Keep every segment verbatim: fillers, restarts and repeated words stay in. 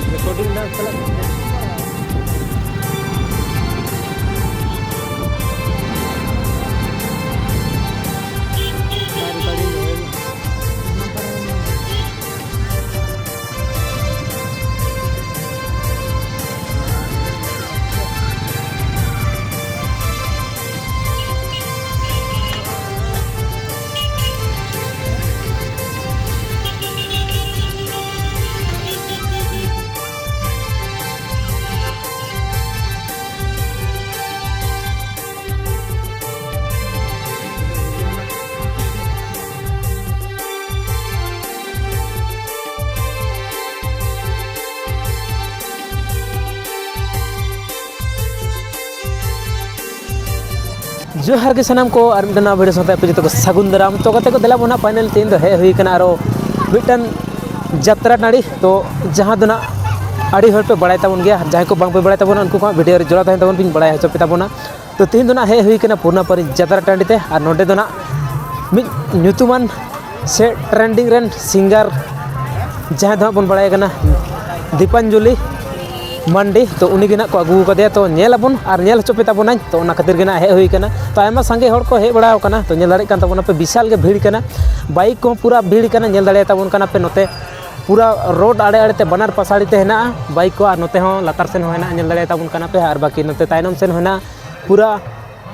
Recording dah salah. ᱡᱚᱦᱟᱨ ᱜᱮ ᱥᱟᱱᱟᱢ ᱠᱚ, ᱟᱨ ᱢᱤᱫᱴᱟᱝ ᱱᱟᱣᱟ video ᱥᱟᱶᱛᱮ ᱟᱯᱮ ᱡᱚᱛᱚ ᱠᱚ ᱥᱟᱹᱜᱩᱱ ᱫᱟᱨᱟᱢ᱾ ᱛᱚ ᱜᱟᱛᱮ ᱠᱚ, ᱫᱮᱞᱟ ᱵᱚᱱ ᱱᱟᱜ final ᱛᱮᱦᱮᱧ ᱫᱚ ᱦᱮᱡ ᱦᱩᱭ ᱠᱟᱱᱟ ᱟᱨᱚ ᱢᱤᱫᱴᱟᱝ ᱡᱟᱛᱨᱟ ᱴᱟᱺᱰᱤ᱾ ᱛᱚ ᱡᱟᱦᱟᱸ ᱫᱚ ᱱᱟᱜ ᱟᱹᱰᱤ ᱦᱚᱲ ᱯᱮ ᱵᱟᱲᱟᱭ ᱛᱟᱵᱚᱱ ᱜᱮᱭᱟ, ᱡᱟᱦᱟᱸᱭ ᱠᱚ ᱵᱟᱝ ᱯᱮ ᱵᱟᱲᱟᱭ ᱛᱟᱵᱚᱱᱟ ᱩᱱᱠᱩ ᱠᱚᱣᱟᱜ video ᱨᱮ ᱡᱚᱲᱟᱣ ᱛᱟᱦᱮᱱ ᱛᱟᱵᱚᱱ, ᱵᱤᱱ ᱵᱟᱲᱟᱭ ᱦᱚᱪᱚ ᱯᱮ ᱛᱟᱵᱚᱱᱟ᱾ ᱛᱚ ᱛᱮᱦᱮᱧ ᱫᱚ ᱱᱟᱜ ᱦᱮᱡ ᱦᱩᱭ ᱠᱟᱱᱟ ᱯᱩᱨᱱᱟᱯᱟᱨᱤ ᱡᱟᱛᱨᱟ ᱴᱟᱺᱰᱤ ᱛᱮ, ᱟᱨ ᱱᱚᱰᱮ ᱫᱚ ᱱᱟᱜ ᱢᱤᱫ ᱧᱩᱛᱩᱢᱟᱱ ᱥᱮ trending ᱨᱮᱱ singer ᱡᱟᱦᱟᱸᱭ ᱫᱚ ᱦᱟᱸᱜ ᱵᱚᱱ ᱵᱟᱲᱟᱭ ᱠᱟᱱᱟ ᱫᱤᱯᱟᱧᱡᱚᱞᱤ ᱢᱟᱱᱰᱤ, ᱛᱚ ᱩᱱᱤ ᱜᱮ ᱱᱟᱜ ᱠᱚ ᱟᱹᱜᱩ ᱟᱠᱟᱫᱮᱭᱟ᱾ ᱛᱚ ᱧᱮᱞ ᱟᱵᱚᱱ ᱟᱨ ᱧᱮᱞ ᱦᱚᱪᱚ ᱯᱮ ᱛᱟᱵᱚᱱᱟᱹᱧ᱾ ᱛᱚ ᱚᱱᱟ ᱠᱷᱟᱹᱛᱤᱨ ᱜᱮ ᱱᱟᱜ ᱦᱮᱡ ᱦᱩᱭ ᱟᱠᱟᱱᱟ᱾ ᱛᱚ ᱟᱭᱢᱟ ᱥᱟᱸᱜᱮ ᱦᱚᱲ ᱠᱚ ᱦᱮᱡ ᱵᱟᱲᱟ ᱟᱠᱟᱱᱟ᱾ ᱛᱚ ᱧᱮᱞ ᱫᱟᱲᱮᱭᱟᱜ ᱠᱟᱱ ᱛᱟᱵᱚᱱᱟ ᱯᱮ, ᱵᱤᱥᱟᱞ ᱜᱮ ᱵᱷᱤᱲ ᱠᱟᱱᱟ, ᱵᱟᱭᱤᱠ ᱠᱚᱦᱚᱸ ᱯᱩᱨᱟ ᱵᱷᱤᱲ ᱠᱟᱱᱟ᱾ ᱧᱮᱞ ᱫᱟᱲᱮᱭᱟ ᱛᱟᱵᱚᱱ ᱠᱟᱱᱟ ᱯᱮ, ᱱᱚᱛᱮ ᱯᱩᱨᱟ ᱨᱳᱰ ᱟᱲᱮ ᱟᱲᱮ ᱛᱮ ᱵᱟᱱᱟᱨ ᱯᱟᱥᱟᱲᱤ ᱛᱮ ᱦᱮᱱᱟᱜᱼᱟ ᱵᱟᱭᱤᱠ ᱠᱚ, ᱟᱨ ᱱᱚᱛᱮ ᱦᱚᱸ ᱞᱟᱛᱟᱨ ᱥᱮᱱ ᱦᱚᱸ ᱦᱮᱱᱟᱜᱼᱟ, ᱧᱮᱞ ᱫᱟᱲᱮᱭᱟ ᱛᱟᱵᱚᱱ ᱠᱟᱱᱟ ᱯᱮ᱾ ᱟᱨ ᱵᱟᱹᱠᱤ ᱱᱚᱛᱮ ᱛᱟᱭᱱᱚᱢ ᱥᱮᱱ ᱦᱚᱸ ᱦᱮᱱᱟᱜᱼᱟ ᱯᱩᱨᱟ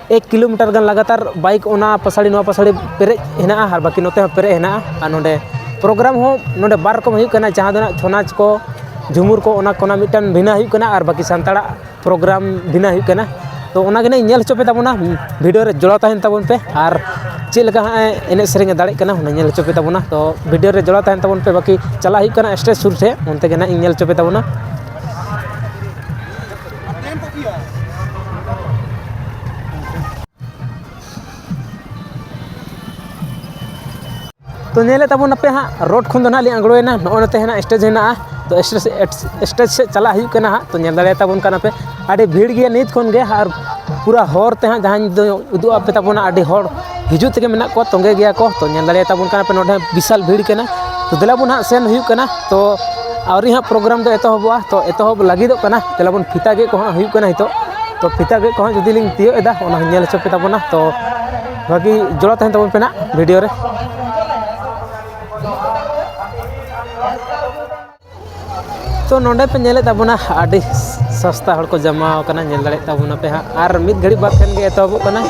ᱮᱠ ᱠᱤᱞᱳᱢᱤᱴᱟᱨ ᱜᱟᱱ ᱞᱟᱜᱟᱛᱟᱨ ᱵᱟᱭᱤᱠ ᱚᱱᱟ ᱯᱟᱥᱟᱲᱤ ᱱᱚᱣᱟ ᱯᱟᱥᱟᱲᱤ ᱯᱮᱨᱮᱡ ᱦᱮᱱᱟᱜᱼᱟ, ᱟᱨ ᱵᱟᱹᱠᱤ ᱱᱚᱛᱮ ᱦᱚᱸ ᱯᱮᱨᱮᱡ ᱦᱮᱱᱟᱜᱼᱟ᱾ ᱟᱨ ᱱᱚᱰᱮ ᱯᱨᱳᱜᱨᱟᱢ ᱦᱚᱸ ᱱᱚᱰᱮ ᱵᱟᱨ ᱨᱚᱠᱚᱢ ᱦᱩᱭᱩᱜ ᱠᱟᱱᱟ, ᱡᱟᱦᱟᱸ ᱫᱚ ᱱᱟᱜ ᱪᱷᱳ ᱱᱟᱪ ᱠᱚ, ᱡᱷᱩᱢᱩᱨ ᱠᱚ, ᱚᱱᱟ ᱠᱚ ᱱᱟᱜ ᱢᱤᱫᱴᱟᱝ ᱵᱷᱤᱱᱟᱹ ᱦᱩᱭᱩᱜ ᱠᱟᱱᱟ, ᱟᱨ ᱵᱟᱹᱠᱤ ᱥᱟᱱᱛᱟᱲᱟᱜ ᱯᱨᱳᱜᱨᱟᱢ ᱵᱷᱤᱱᱟᱹ ᱦᱩᱭᱩᱜ ᱠᱟᱱᱟ᱾ ᱛᱚ ᱚᱱᱟ ᱜᱮ ᱱᱟᱜ ᱤᱧ ᱧᱮᱞ ᱦᱚᱪᱚ ᱯᱮ ᱛᱟᱵᱚᱱᱟ, ᱵᱷᱤᱰᱤᱭᱳ ᱨᱮ ᱡᱚᱲᱟᱣ ᱛᱟᱦᱮᱱ ᱛᱟᱵᱚᱱ ᱯᱮ, ᱟᱨ ᱪᱮᱫ ᱞᱮᱠᱟ ᱦᱟᱸᱜ ᱮ ᱮᱱᱮᱡ ᱥᱮᱨᱮᱧ ᱮ ᱫᱟᱲᱮᱜ ᱠᱟᱱᱟ, ᱚᱱᱟ ᱧᱮᱞ ᱦᱚᱪᱚ ᱯᱮ ᱛᱟᱵᱚᱱᱟ᱾ ᱛᱚ ᱵᱷᱤᱰᱤᱭᱳ ᱨᱮ ᱡᱚᱲᱟᱣ ᱛᱟᱦᱮᱱ ᱛᱟᱵᱚᱱ ᱯᱮ, ᱵᱟᱹᱠᱤ ᱪᱟᱞᱟᱜ ᱦᱩᱭᱩᱜ ᱠᱟᱱᱟ ᱥᱴᱮᱡᱽ ᱥᱩᱨ ᱴᱷᱮᱡ, ᱚᱱᱛᱮ ᱜᱮ ᱱᱟᱜ ᱤᱧ ᱧᱮᱞ ᱦᱚᱪᱚ ᱯᱮ ᱛᱟᱵᱚᱱᱟ᱾ ᱛᱚ ᱧᱮᱞᱮᱫ ᱛᱟᱵᱚᱱ ᱟᱯᱮ ᱦᱟᱸᱜ, ᱨᱳᱰ ᱠᱷᱚᱱ ᱫᱚ ᱱᱟᱜ ᱞᱤᱧ ᱟᱬᱜᱚᱭᱮᱱᱟ, ᱱᱚᱜᱼᱚᱭ ᱱᱚᱛᱮ ᱦᱮᱱᱟᱜ ᱥᱴᱮᱡᱽ ᱦᱮᱱᱟᱜᱼᱟ᱾ ᱛᱚ ᱥᱴᱮᱡᱽ, ᱥᱴᱮᱡᱽ ᱥᱮᱫ ᱪᱟᱞᱟᱜ ᱦᱩᱭᱩᱜ ᱠᱟᱱᱟ ᱦᱟᱸᱜ᱾ ᱛᱚ ᱧᱮᱞ ᱫᱟᱲᱮᱭᱟ ᱛᱟᱵᱚᱱ ᱠᱟᱱᱟ ᱯᱮ, ᱟᱹᱰᱤ ᱵᱷᱤᱲ ᱜᱮᱭᱟ ᱱᱤᱛ ᱠᱷᱚᱱ ᱜᱮ, ᱟᱨ ᱯᱩᱨᱟ ᱦᱚᱨ ᱛᱮ ᱦᱟᱸᱜ ᱡᱟᱦᱟᱸᱧ ᱫᱚ ᱩᱫᱩᱜ ᱟᱯᱮ ᱛᱟᱵᱚᱱᱟ, ᱟᱹᱰᱤ ᱦᱚᱲ ᱦᱤᱡᱩᱜ ᱛᱮᱜᱮ ᱢᱮᱱᱟᱜ ᱠᱚᱣᱟ, ᱛᱚᱸᱜᱮ ᱜᱮᱭᱟ ᱠᱚ᱾ ᱛᱚ ᱧᱮᱞ ᱫᱟᱲᱮᱭᱟ ᱛᱟᱵᱚᱱ ᱠᱟᱱᱟ ᱯᱮ, ᱱᱚᱰᱮ ᱵᱤᱥᱟᱞ ᱵᱷᱤᱲ ᱠᱟᱱᱟ᱾ ᱛᱚ ᱫᱮᱞᱟ ᱵᱚᱱ ᱦᱟᱸᱜ ᱥᱮᱱ ᱦᱩᱭᱩᱜ ᱠᱟᱱᱟ᱾ ᱛᱚ ᱟᱹᱣᱨᱤ ᱦᱟᱸᱜ ᱯᱨᱳᱜᱨᱟᱢ ᱫᱚ ᱮᱛᱚᱦᱚᱵᱚᱜᱼᱟ, ᱛᱚ ᱮᱛᱚᱦᱚᱵ ᱞᱟᱹᱜᱤᱫᱚᱜ ᱠᱟᱱᱟ᱾ ᱫᱮᱞᱟ ᱵᱚᱱ ᱯᱷᱤᱛᱟ ᱜᱮᱫ ᱠᱚ ᱦᱟᱸᱜ ᱦᱩᱭᱩᱜ ᱠᱟᱱᱟ ᱱᱤᱛᱚᱜ᱾ ᱛᱚ ᱯᱷᱤᱛᱟ ᱜᱮᱫ ᱠᱚᱦᱚᱸ ᱡᱩᱫᱤ ᱞᱤᱧ ᱛᱤᱭᱳᱜ ᱮᱫᱟ, ᱚᱱᱟ ᱦᱚᱸ ᱧᱮᱞ ᱦᱚᱪᱚ ᱯᱮ ᱛᱟᱵᱚᱱᱟ᱾ ᱛᱚ ᱵᱷᱟᱹᱜᱤ ᱡᱚᱲᱟᱣ ᱛᱟᱦᱮᱱ ᱛᱟᱵᱚᱱ ᱯᱮ ᱱᱟᱜ ᱵᱷᱤᱰᱤᱭᱳ ᱨᱮ᱾ ᱛᱚ ᱱᱚᱰᱮ ᱯᱮ ᱧᱮᱞᱮᱫ ᱛᱟᱵᱚᱱᱟ, ᱟᱹᱰᱤ ᱥᱟᱥᱛᱟ ᱦᱚᱲ ᱠᱚ ᱡᱟᱢᱟ ᱟᱠᱟᱱᱟ, ᱧᱮᱞ ᱫᱟᱲᱮᱭᱟᱜ ᱛᱟᱵᱚᱱᱟ ᱯᱮ ᱦᱟᱸᱜ᱾ ᱟᱨ ᱢᱤᱫ ᱜᱷᱟᱹᱲᱤᱡ ᱵᱟᱫ ᱠᱷᱟᱱ ᱜᱮ ᱮᱛᱚᱦᱚᱵᱚᱜ ᱠᱟᱱᱟ᱾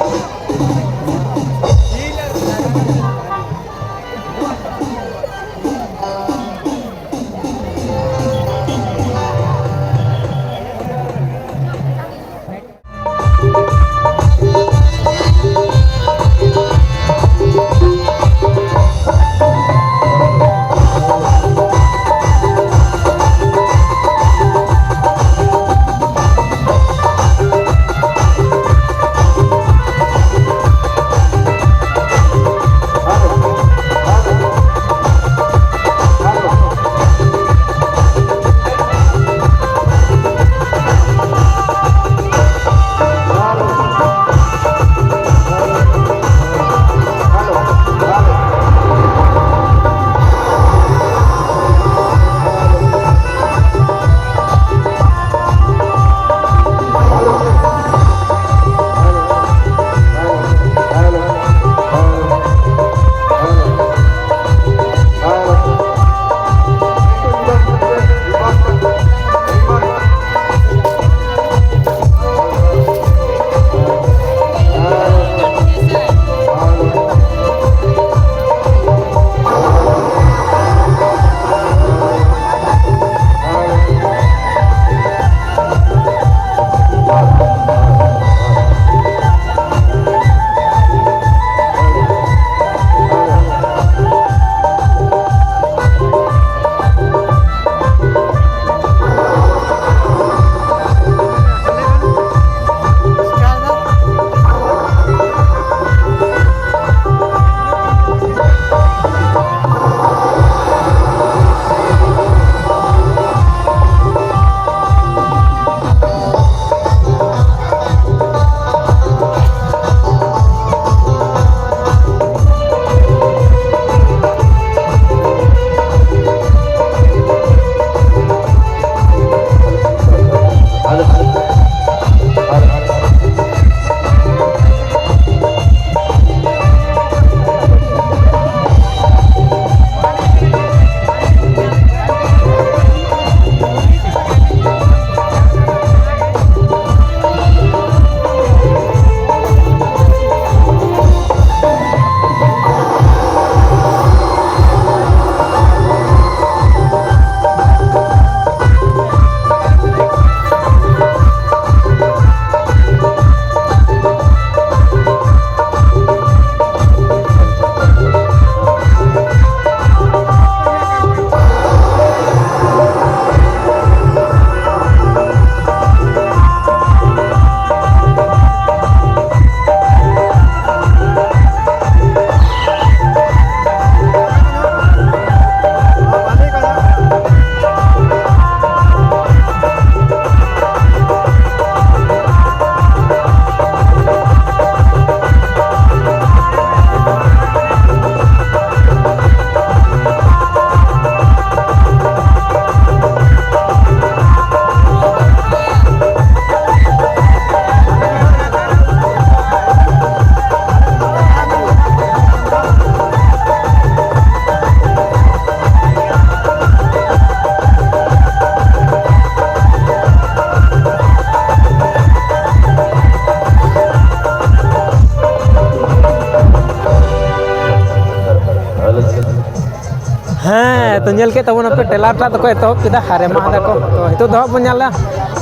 ᱛᱚ, ᱧᱮᱞ ᱠᱮᱫ ᱛᱟᱵᱚᱱᱟᱯᱮ, ᱴᱮᱞᱟᱨ ᱴᱟᱜ ᱫᱚᱠᱚ ᱮᱛᱚᱦᱚᱵ ᱠᱮᱫᱟ ᱟᱨ ᱮᱢᱟ ᱫᱟᱠᱚ᱾ ᱛᱚ, ᱱᱤᱛᱚᱜ ᱫᱚ ᱦᱟᱸᱜ ᱵᱚᱱ ᱧᱮᱞᱟ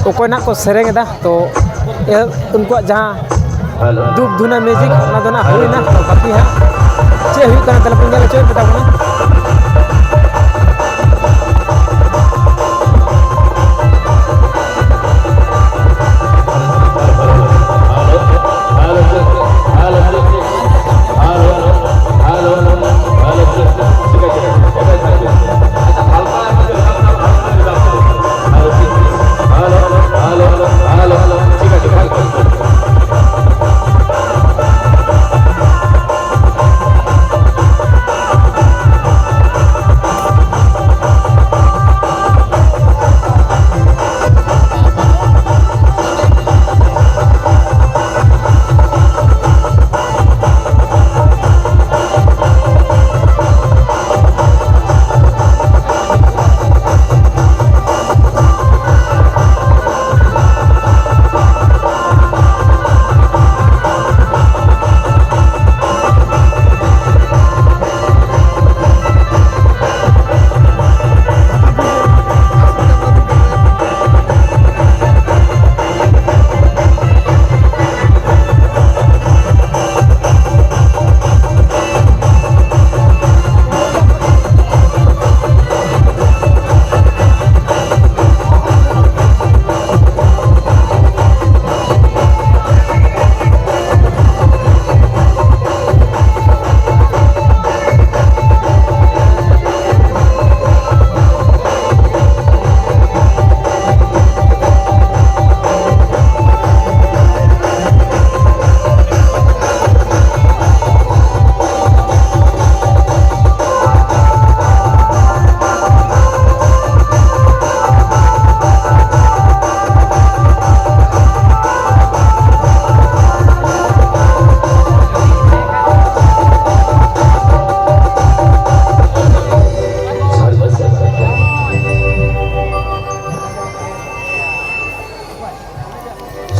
ᱚᱠᱚᱭ ᱱᱟᱜ ᱠᱚ ᱥᱮᱨᱮᱧ ᱮᱫᱟ᱾ ᱛᱚ, ᱮ, ᱩᱱᱠᱩᱣᱟᱜ ᱡᱟᱦᱟᱸ ᱫᱩᱯ ᱫᱷᱩᱱᱟ ᱢᱤᱭᱩᱡᱤᱠ, ᱚᱱᱟ ᱫᱚ ᱱᱟᱜ ᱦᱩᱭᱱᱟ᱾ ᱛᱚ, ᱵᱟᱹᱠᱤ ᱦᱟᱸᱜ ᱪᱮᱫ ᱦᱩᱭᱩᱜ ᱠᱟᱱᱟ, ᱛᱟᱦᱞᱮ ᱵᱚᱱ ᱧᱮᱞ ᱦᱚᱪᱚᱭᱮᱫ ᱯᱮ ᱛᱟᱵᱚᱱᱟ᱾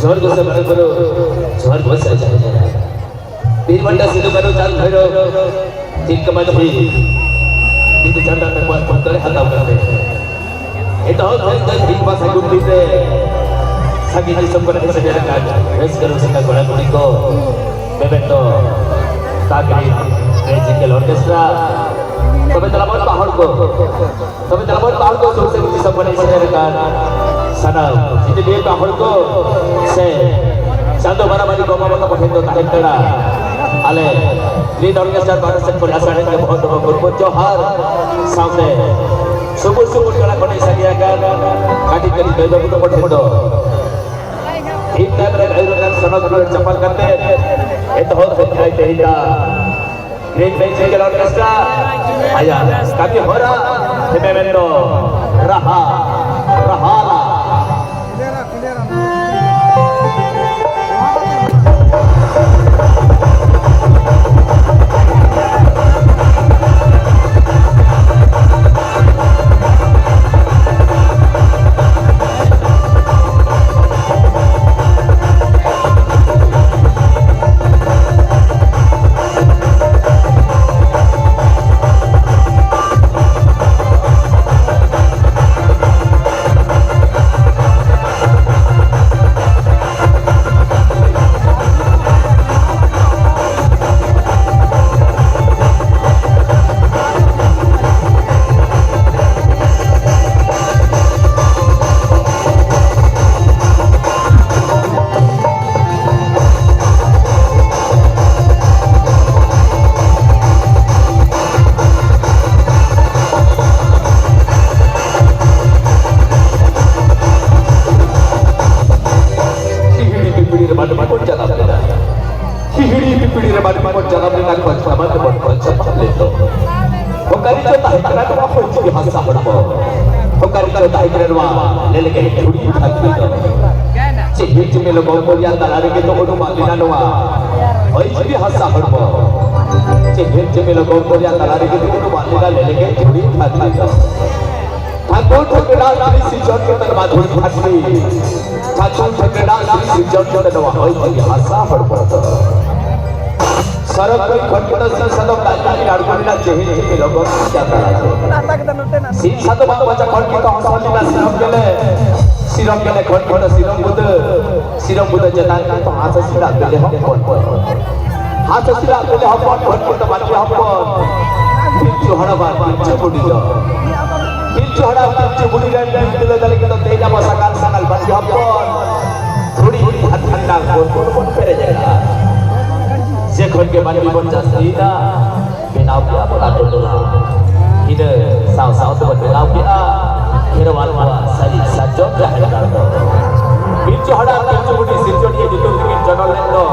जोर को से बड़े करो, जोर को से बड़े करो। वीर बंटा सिद्धू करो, चांद भैरव, तिलकमल भी। ᱵᱤᱫᱩ ᱪᱟᱸᱫᱟᱱ ᱛᱟᱠᱚᱣᱟᱜ ᱛᱷᱩᱢ ᱫᱟᱲᱮ ᱦᱟᱛᱟᱣ ᱠᱟᱛᱮ, ᱮᱛᱚᱦᱚᱵ ᱠᱷᱚᱱ ᱫᱚ ᱴᱷᱤᱠ ᱵᱟ ᱥᱟᱹᱜᱩᱱ ᱫᱤᱱ ᱨᱮ ᱥᱟᱺᱜᱤᱧ ᱫᱤᱥᱚᱢ ᱠᱷᱚᱱ ᱦᱮᱡ ᱥᱮᱴᱮᱨ ᱟᱠᱟᱱ ᱨᱟᱹᱥᱠᱟᱹ ᱨᱩᱥᱤᱠᱟ ᱠᱚᱲᱟ ᱠᱩᱲᱤ ᱠᱚ, ᱢᱮᱱᱫᱚ ᱛᱟᱜᱽᱨᱤ ᱢᱮᱡᱤᱠᱮᱞ ᱚᱨᱠᱮᱥᱴᱨᱟ, ᱛᱚᱵᱮ ᱛᱟᱞᱟ ᱵᱚᱱ ᱯᱟᱦᱚᱲ ᱠᱚ, ᱛᱚᱵᱮ ᱛᱟᱞᱟ ᱵᱚᱱ ᱯᱟᱦᱚᱲ ᱠᱚ ᱥᱩᱨ ᱥᱟᱺᱜᱤᱧ ᱫᱤᱥᱚᱢ ᱠᱷᱚᱱ ᱦᱮᱡ ᱥᱮᱴᱮᱨ ᱟᱠᱟᱱ ᱥᱟᱱᱟᱢ ᱡᱤᱛᱤ ᱵᱤᱨ ᱯᱟᱦᱚᱲ ᱠᱚ ᱥᱮ ᱪᱟᱸᱫᱚ ᱵᱟᱨᱟᱵᱟᱨᱤ ᱜᱚ ᱵᱟᱵᱟ ᱛᱟᱠᱚ ᱴᱷᱮᱱ ᱫᱚ ᱛᱟᱦᱮᱱ ᱠᱟᱱᱟ, ᱟᱞᱮ ᱱᱤᱛ ᱚᱨᱠᱮᱥᱴᱟᱨ ᱯᱟᱦᱴᱟ ᱥᱮᱫ ᱠᱷᱚᱱ ᱟᱥᱲᱟ ᱨᱮᱱ ᱵᱚᱦᱚᱜ ᱫᱚ ᱜᱩᱨᱵᱚ ᱡᱚᱦᱟᱨ ᱥᱟᱶᱛᱮ ᱥᱩᱢᱩᱨ ᱥᱩᱢᱩᱨ ᱠᱟᱱᱟ ᱠᱚ ᱥᱟᱸᱜᱮ ᱟᱠᱟᱱ ᱠᱟᱹᱴᱤᱡ ᱠᱟᱹᱴᱤᱡ ᱢᱟᱹᱭ ᱵᱟᱹᱵᱩ ᱛᱟᱠᱚ ᱴᱷᱮᱱ ᱫᱚ ᱴᱷᱤᱠ ᱴᱟᱭᱤᱢ ᱨᱮ ᱟᱹᱭᱩᱨ ᱟᱠᱟᱱ ᱥᱚᱱᱚᱛ ᱨᱮ ᱪᱟᱯᱟᱞ ᱠᱟᱛᱮ ᱮᱛᱚᱦᱚᱵ ᱥᱮᱫ ᱟᱭ ᱛᱮᱦᱮᱧ ᱫᱚ ᱜᱨᱮᱴ ᱵᱮᱝᱜᱚᱞ ᱚᱨᱠᱮᱥᱴᱨᱟ ᱟᱭᱟᱜ ᱠᱟᱹᱢᱤ ᱦᱚᱨᱟ ᱛᱮᱢᱮ ᱢᱮᱱᱫᱚ ᱨᱟᱦᱟ ᱨᱟᱦᱟᱞᱟ᱾ ᱦᱤᱦᱤᱲᱤ ᱯᱤᱯᱤᱲᱤ ᱨᱮ ᱢᱟᱹᱱᱢᱤ ᱵᱚᱱ ᱡᱟᱱᱟᱢ ᱞᱮᱱᱟ᱾ ᱦᱤᱦᱤᱲᱤ ᱯᱤᱯᱤᱲᱤ ᱨᱮ ᱢᱟᱹᱱᱢᱤ ᱵᱚᱱ ᱡᱟᱱᱟᱢ ᱞᱮᱱᱟ, ᱠᱷᱚᱡᱽ ᱠᱷᱟᱢᱟᱨ ᱨᱮᱵᱚᱱ ᱠᱷᱚᱡᱽ ᱪᱟᱵᱟ ᱞᱮᱱ ᱫᱚ᱾ ᱚᱠᱟ ᱨᱮᱪᱚ ᱛᱟᱦᱮᱸ ᱠᱟᱱᱟ ᱱᱚᱣᱟ ᱦᱚᱭ ᱡᱤᱣᱤ ᱦᱟᱥᱟ ᱦᱚᱲᱢᱚ? ᱚᱠᱟ ᱨᱮᱪᱚ ᱛᱟᱦᱮᱸ ᱠᱟᱱᱟ ᱱᱚᱣᱟ ᱞᱮᱞᱮᱜᱮᱡ ᱫᱷᱩᱲᱤ ᱫᱷᱟᱹᱨᱛᱤ ᱫᱚ? ᱪᱮᱫ ᱦᱤᱨ ᱡᱤᱢᱤᱞ ᱜᱚᱝᱜᱚᱨᱤᱭᱟ ᱛᱟᱞᱟ ᱨᱮᱜᱮ ᱛᱚ ᱚᱱᱩᱢᱟᱱ ᱞᱮᱱᱟ ᱱᱚᱣᱟ ᱦᱚᱭ ᱡᱤᱣᱤ ᱦᱟᱥᱟ ᱦᱚᱲᱢᱚ᱾ ᱪᱮᱫ ᱦᱤᱨ ᱡᱤᱢᱤᱞ ᱜᱚᱝᱜᱚᱨᱤᱭᱟ ᱛᱟᱞᱟ ᱨᱮᱜᱮ ᱛᱚ ᱚᱱᱩᱢᱟᱱ ᱞᱮᱱᱟ ᱞᱮᱞᱮᱜᱮᱡ ᱫᱷᱩᱲᱤ ᱫᱷᱟᱹᱨᱛᱤ ᱫᱚ᱾ ᱴᱷᱟᱹᱠᱩᱨ ᱴᱷᱟᱹᱠᱨᱟᱱ ᱥᱤᱨᱡᱚᱱ ᱠᱟᱛᱮ ᱢᱟᱹᱡᱷᱤ ᱠᱷᱟᱹᱴᱤ᱾ ᱴᱷᱟᱹᱠᱩᱨ ᱴᱷᱟᱹᱠᱨᱟᱱ ᱥᱤᱨᱡᱚᱱ ᱠᱟᱛᱮ ᱱᱚᱣᱟ ᱦᱚᱭ ᱡᱤᱣᱤ ᱦᱟᱥᱟ ᱦᱚᱲᱢᱚ ᱫᱚ᱾ ᱥᱚᱨᱚᱜᱽᱯᱩᱨᱤ ᱠᱷᱚᱱ ᱠᱚᱫᱚ ᱥᱤᱨ ᱥᱟᱫᱚᱢ ᱫᱟᱜ ᱡᱟᱹᱲᱤ ᱟᱬᱜᱚ ᱞᱮᱱᱟ, ᱪᱮᱦᱮᱞ ᱪᱮᱯᱮᱞ ᱚᱜᱚᱢ ᱪᱟᱸᱫᱟ ᱨᱟᱡᱟ᱾ ᱥᱤᱨ ᱥᱟᱫᱚᱢ ᱟᱜ ᱢᱚᱪᱟ ᱠᱷᱚᱱ ᱠᱚᱫᱚ ᱦᱚᱸᱥᱚᱨ ᱞᱮᱱᱟ ᱥᱤᱨᱚᱢ ᱜᱮᱞᱮ, ᱥᱤᱨᱚᱢ ᱜᱮᱞᱮ ᱠᱷᱚᱱ ᱠᱚᱫᱚ ᱥᱤᱨᱚᱢ ᱵᱩᱫᱟᱹ, ᱥᱤᱨᱚᱢ ᱵᱩᱫᱟᱹ ᱪᱮᱛᱟᱱ ᱠᱚᱫᱚ ᱦᱟᱸᱥ ᱦᱟᱹᱥᱤᱞᱟᱜ ᱵᱮᱞᱮ ᱦᱚᱯᱚᱱ, ᱦᱟᱸᱥ ᱦᱟᱹᱥᱤᱞᱟᱜ ᱵᱮᱞᱮ ᱦᱚᱯᱚᱱ ᱠᱷᱚᱱ ᱠᱚᱫᱚ ᱢᱟᱹᱱᱢᱤ ᱦᱚᱯᱚᱱ, ᱯᱤᱞᱪᱩ ᱦᱟᱲᱟᱢ ᱟᱨ ᱯᱤᱞᱪᱩ ᱵᱩᱰᱷᱤ ᱫᱚ, ᱯᱤᱞᱪᱩ ᱦᱟᱲᱟᱢ ᱯᱤᱞᱪᱩ ᱵᱩᱰᱷᱤ ᱨᱮᱱ ᱵᱤᱱ ᱛᱤᱞᱟᱹ ᱫᱟᱲᱮ ᱠᱚᱫᱚ ᱛᱮᱦᱮᱧ ᱟᱵᱚ ᱥᱟᱜᱟᱞ ᱥᱟᱜᱟᱞ ᱢᱟᱹᱱᱢᱤ ᱦᱚᱯᱚᱱ ᱫᱷᱩᱲᱤ ᱟᱨ ᱴᱷᱟᱱᱰᱟ ᱜᱚᱨᱵᱚ ᱵᱚᱱ ᱯᱮᱨᱮᱡ ᱟᱠᱟᱫᱼᱟ᱾ ᱡᱮ ᱠᱷᱚᱱ ᱜᱮ ᱢᱟᱹᱱᱢᱤ ᱵᱚᱱ ᱡᱟᱹᱥᱛᱤᱭᱮᱱᱟ, ᱵᱮᱱᱟᱣ ᱠᱮᱜᱼᱟ ᱵᱚᱱ ᱟᱛᱳ ᱴᱚᱞᱟ᱾ ᱤᱱᱟᱹ ᱥᱟᱶ ᱥᱟᱶ ᱛᱮᱵᱚᱱ ᱵᱮᱱᱟᱣ ᱠᱮᱜᱼᱟ ᱠᱷᱮᱨᱣᱟᱞ ᱠᱚᱣᱟᱜ ᱥᱟᱹᱨᱤ ᱥᱟᱨᱡᱚᱢ ᱡᱟᱦᱮᱨ ᱜᱟᱲ ᱫᱚ᱾ ᱯᱤᱞᱪᱩ ᱦᱟᱲᱟᱢ ᱯᱤᱞᱪᱩ ᱵᱩᱰᱷᱤ ᱥᱤᱨᱡᱚᱱᱤᱭᱟᱹ ᱧᱩᱛᱩᱢ ᱛᱮᱠᱤᱱ ᱪᱚᱰᱚᱨ ᱞᱮᱫ ᱫᱚ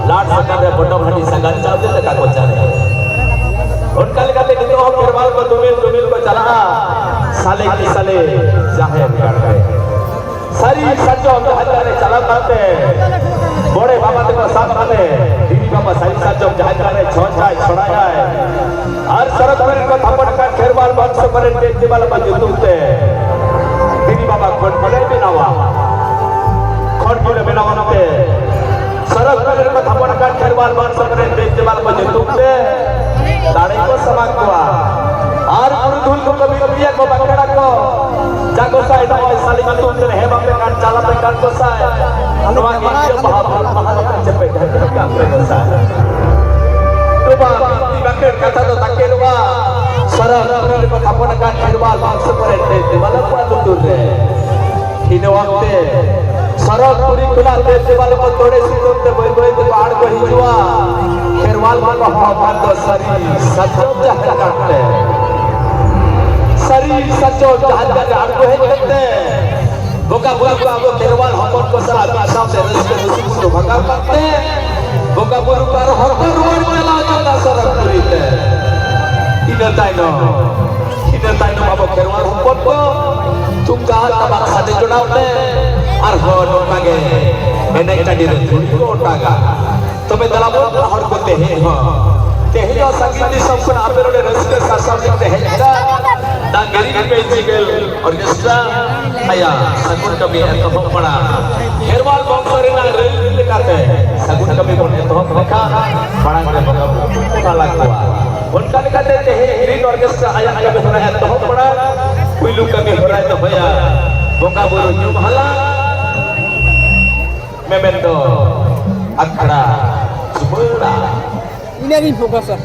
ᱞᱟᱰ ᱥᱟᱠᱟᱢ ᱨᱮ ᱯᱚᱴᱚᱢ ᱦᱟᱺᱰᱤ ᱥᱟᱜᱟᱫ ᱪᱟᱣᱞᱮ ᱫᱟᱠᱟ ᱠᱚ ᱪᱟᱨᱮ᱾ ᱚᱱᱠᱟ ᱞᱮᱠᱟᱛᱮ ᱱᱤᱛᱚᱜ ᱦᱚᱸ ᱠᱷᱮᱨᱣᱟᱞ ᱠᱚ ᱫᱚᱢᱮᱞ ᱫᱚᱢᱮᱞ ᱠᱚ ᱪᱟᱞᱟᱜᱼᱟ ᱥᱟᱞᱮ ᱠᱤ ᱥᱟᱞᱮ ᱡᱟᱦᱮᱨ ᱜᱟᱲ ᱨᱮ᱾ ᱥᱟᱹᱨᱤ ᱥᱟᱨᱡᱚᱢ ᱡᱟᱦᱮᱨ ᱜᱟᱲ ᱨᱮ ᱪᱟᱞᱟᱣ ᱠᱟᱛᱮ ᱢᱚᱬᱮ ᱵᱟᱵᱟ ᱛᱮᱠᱚ ᱥᱟᱵ ᱠᱟᱛᱮ ᱫᱷᱤᱨᱤ ᱵᱟᱵᱟ ᱥᱟᱹᱨᱤ ᱥᱟᱨᱡᱚᱢ ᱡᱟᱦᱮᱨ ᱜᱟᱲ ᱨᱮ ᱪᱷᱚᱸᱪᱟᱭ ᱪᱷᱚᱲᱟᱭᱟᱭ᱾ ᱟᱨ ᱥᱚᱨᱚᱜᱽᱯᱩᱨᱤ ᱨᱮᱠᱚ ᱛᱷᱟᱯᱚᱱ ᱟᱠᱟᱫ ᱠᱷᱮᱨᱣᱟᱞ ᱵᱚᱝᱥᱚ ᱠᱚᱨᱮᱱ ᱫᱮᱵ ᱫᱮᱵᱟᱞᱳᱠ ᱧᱩᱛᱩᱢ ᱛᱮ ᱫᱷᱤᱨᱤ ᱵᱟᱵᱟ ᱠᱷᱚᱱ ᱠᱚᱞᱮ ᱵᱮᱱᱟᱣᱟ᱾ ᱠᱷᱚᱱ ᱠᱚᱞᱮ ᱵᱮᱱᱟᱣᱟ ᱱᱚᱛᱮ ᱥᱚᱨᱚᱜᱽᱯᱩᱨᱤ ᱨᱮᱠᱚ ᱛᱷᱟᱯᱚᱱ ᱟᱠᱟᱫ ᱠᱷᱮᱨᱣᱟᱞ ᱵᱚᱝᱥᱚ ᱠᱚᱨᱮᱱ ᱫᱮᱵ ᱫᱮᱵᱟᱞᱳᱠ ᱧᱩᱛᱩᱢ ᱛᱮ ᱫᱟᱲᱮ ᱠᱚ ᱥᱟᱢᱟᱝ ᱠᱚᱣᱟ᱾ ᱟᱨ ᱯᱩᱨᱩᱫᱷᱩᱞ ᱠᱚᱠᱚ ᱵᱤᱱᱛᱤᱭᱟ ᱠᱚ ᱵᱟᱠᱷᱮᱲᱟ ᱠᱚ, ᱡᱟ ᱜᱚᱸᱥᱟᱭ ᱱᱚᱜᱼᱚᱭ ᱥᱟᱞᱤ ᱧᱩᱛᱩᱢ ᱛᱮ ᱦᱮᱢ ᱟᱯᱮ ᱠᱟᱱ ᱪᱟᱞ ᱟᱯᱮ ᱠᱟᱱ ᱜᱚᱸᱥᱟᱭ, ᱱᱚᱣᱟ ᱜᱮ ᱤᱭᱟᱹ ᱵᱟᱦᱟ ᱯᱷᱩᱞ ᱵᱟᱦᱟ ᱞᱮᱠᱟ ᱪᱮᱯᱮᱡ ᱫᱷᱟᱹᱨᱛᱤ ᱠᱟᱱ ᱯᱮ ᱜᱚᱸᱥᱟᱭ᱾ ᱛᱚᱵᱟ ᱵᱤᱱᱛᱤ ᱵᱟᱠᱷᱮᱲ ᱠᱟᱛᱷᱟ ᱫᱚ ᱛᱟᱠᱮᱨᱚᱜᱼᱟ, ᱥᱚᱨᱚᱜᱽᱯᱩᱨᱤ ᱨᱮᱠᱚ ᱛᱷᱟᱯᱚᱱ ᱟᱠᱟᱱ ᱠᱷᱮᱨᱣᱟᱞ ᱵᱚᱝᱥᱚ ᱠᱚᱨᱮᱱ ᱫᱮᱵ ᱫᱮᱵᱟᱞᱳᱠ ᱠᱚᱣᱟᱜ ᱞᱩᱛᱩᱨ ᱨᱮ᱾ ᱤᱱᱟᱹ ᱚᱠᱛᱮ ᱥᱚᱨᱚᱜᱽᱯᱩᱨᱤ ᱠᱷᱚᱱᱟᱜ ᱫᱮᱵ ᱫᱮᱵᱟᱞᱳᱠ ᱠᱚ ᱛᱚᱲᱮ ᱥᱩᱛᱟᱹᱢ ᱛᱮ ᱵᱟᱹᱭ ᱵᱟᱹᱭ ᱛᱮᱠᱚ ᱟᱬᱜᱚ ᱦᱤᱡᱩᱜᱼᱟ᱾ ᱠᱷᱮᱨᱣᱟᱞ ᱠᱚᱠᱚ ᱦᱚᱦᱚ ᱟᱠᱟᱫ ᱫᱚ ᱥᱟᱹᱨᱤ ᱥᱟᱨᱡᱚᱢ ᱡᱟᱦᱮᱨ ᱜᱟᱲ ᱛᱮ᱾ ᱥᱟᱹᱨᱤ ᱥᱟᱨᱡᱚᱢ ᱡᱟᱦᱮᱨ ᱜᱟᱲ ᱨᱮ ᱟᱬᱜᱚ ᱦᱮᱡ ᱠᱟᱛᱮ ᱵᱚᱸᱜᱟ ᱵᱩᱨᱩ ᱠᱚ ᱟᱵᱚ ᱠᱷᱮᱨᱣᱟᱞ ᱦᱚᱯᱚᱱ ᱠᱚ ᱥᱟᱞᱟᱜ ᱢᱤᱫ ᱥᱟᱶᱛᱮ ᱨᱟᱹᱥᱠᱟᱹ ᱠᱩᱥᱤ ᱠᱚ ᱵᱷᱟᱜᱟᱣ ᱠᱟᱛᱮ ᱵᱚᱸᱜᱟ ᱵᱩᱨᱩ ᱠᱚ ᱟᱨᱦᱚᱸ ᱦᱚᱨ ᱠᱚ ᱨᱩᱣᱟᱹᱲ ᱪᱟᱞᱟᱣ ᱪᱟᱞᱟᱜ ᱥᱚᱨᱚᱜᱽᱯᱩᱨᱤ ᱛᱮ᱾ ᱤᱱᱟᱹ ᱛᱟᱭᱱᱚᱢ ᱤᱱᱟᱹ ᱛᱟᱭᱱᱚᱢ ᱟᱵᱚ ᱠᱷᱮᱨᱣᱟᱞ ᱦᱚᱯᱚᱱ ᱠᱚ ᱛᱩᱢᱫᱟᱜ ᱴᱟᱢᱟᱠ ᱥᱟᱰᱮ ᱡᱚᱲᱟᱣ ᱛᱮ ᱟᱨᱦᱚᱸ ᱱᱚᱝᱠᱟ ᱜᱮ ᱮᱱᱮᱡ ᱴᱟᱺᱰᱤ ᱨᱮ ᱫᱷᱩᱲᱤ ᱠᱚ ᱚᱴᱟᱜᱟ᱾ ᱛᱚᱵᱮ ᱫᱮᱞᱟ ᱵᱚᱱ ᱦᱚᱲ ᱠᱚ ᱛᱮᱦᱮᱧ ᱦᱚᱸ, ᱛᱮᱦᱮᱧ ᱦᱚᱸ ᱥᱟᱺᱜᱤᱧ ᱫᱤᱥᱚᱢ ᱠᱷᱚᱱ ᱟᱯᱮ ᱱᱚᱰᱮ ᱨᱟᱹᱥᱠᱟᱹ ᱥᱟᱨᱥᱟᱣ ᱞᱟᱹᱜᱤᱫ ᱛᱮ ᱦᱮᱡ ᱮᱱᱟ᱾ ᱰᱟᱝᱜᱟᱨᱤ ᱯᱮ ᱡᱤᱜᱮᱞ ᱚᱨᱠᱮᱥᱴᱨᱟ ᱟᱭᱟᱜ ᱥᱟᱹᱜᱩᱱ ᱠᱟᱹᱢᱤ ᱮᱛᱚᱦᱚᱵ ᱵᱟᱲᱟ ᱠᱷᱮᱨᱣᱟᱞ ᱵᱚᱝᱥᱚ ᱨᱮᱱᱟᱜ ᱨᱟᱹᱭᱨᱤᱛ ᱞᱮᱠᱟᱛᱮ ᱥᱟᱹᱜᱩᱱ ᱠᱟᱹᱢᱤ ᱵᱚᱱ ᱮᱛᱚᱦᱚᱵ ᱞᱮᱠᱷᱟᱱ ᱢᱟᱲᱟᱝ ᱨᱮ ᱵᱚᱸᱜᱟ ᱵᱩᱨᱩ ᱵᱚᱱ ᱛᱟᱞᱟ ᱠᱚᱣᱟ᱾ ᱚᱱᱠᱟ ᱞᱮᱠᱟᱛᱮ ᱛᱮᱦᱮᱧ Green Orchestra ᱟᱭᱟᱜ ᱠᱟᱹᱢᱤ ᱦᱚᱨᱟ ᱮᱛᱚᱦᱚᱵ ᱢᱟᱲᱟᱝ ᱯᱩᱭᱞᱩ ᱠᱟᱹᱢᱤ ᱦᱚᱨᱟᱭ ᱫᱚᱦᱚᱭᱟ ᱵᱚᱸᱜᱟ ᱵᱩᱨᱩ ᱧᱩᱢ ᱦᱟᱞᱟᱝ, ᱢᱮᱢᱮᱱ ᱫᱚ ᱟᱠᱷᱲᱟ ᱥᱩᱢᱟᱹᱲᱟ᱾ ᱤᱱᱟᱹᱜᱤᱧ ᱯᱷᱳᱠᱟᱥᱟ᱾